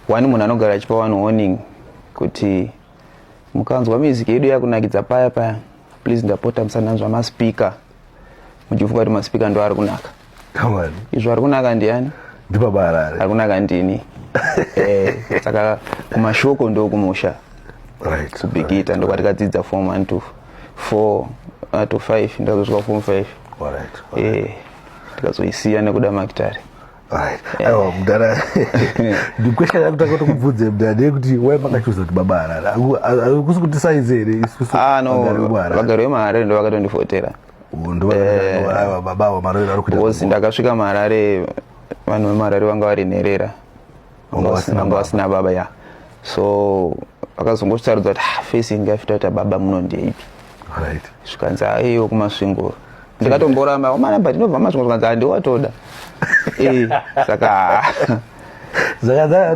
One munhu anogara achipa vanhu warning kuti mukanzwa music yedu yakunakidza paya paya, please, ndapota, musananzva maspeaker muchifunga kuti maspeaker ndo ari kunaka. Come on. Izvo ari kunaka ndiani? Ndibaba Harare. Ari kunaka ndini. Saka kuMashoko ndo kumusha, kuBikita, ndokwatikadzidza form 1 to 4 to 5. Ndakazosvika form 5. Tikazoisiya nekuda makitari. Alright. Aiwa mudhara, ndiquestion yakutanga kuti kubvunze mudhara ndeyekuti wai makachuza kuti Baba Harare? Kusi kuti saizi here isusu? Ah, no. Vagari vemuHarare. Vagari vemuHarare ndo vakatondivhotera. Oh, ndo aiwa baba avo marovero ari kuita. Because ndakasvika muHarare, vanhu vemuHarare vanga vari nherera. Vanga vasina. Vanga vasina baba, ya. So vakazongosarudza kuti, "Ah, face ingafita kuti baba muno ndeipi?" Zvikanzi, "Aiyo kuMasvingo." Ndikatomboramba, "Omana, but ndinobva Masvingo." Zvikanzi, "Handiwatoda." Saka Zvakadzaa.